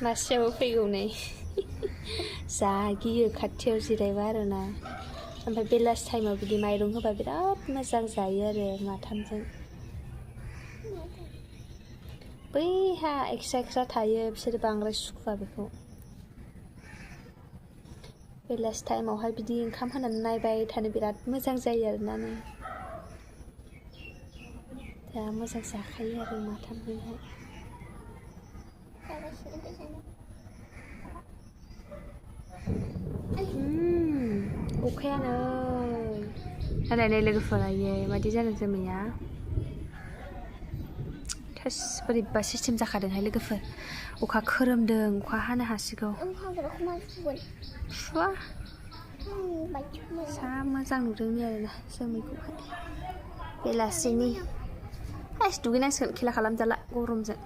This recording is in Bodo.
मासेयाबो फैगौ नै जा गियो खाथियाव जिरायबा आरोना ओमफ्राय बेलासि टाइमाव बिदि माइरं होबा बिराद मोजां जायो आरो माथामजों बैहा एक्सट्रा थायो बिसोर बांद्राय सुखुवा बेखौ बेलासि टाइमावहाय बिदि ओंखाम होनानै नायबाय थानो बिराद मोजां जायो आरोना नै दा मोजां जाखायो आरो माथामजोंहाय अखायानो नायलाय लोगोफोर आयै मादि जादों जोमैया थोस बोरैबा सिस्टेम जाखादोंहाय लोगोफोर अखा खोरोमदों अखा हानो हासिगौ फुवा जा मोजां नुदों आरोना जोमैखौहाय बेलासिनि दुगैनांसिगोन खेला खालामजाला गरमजों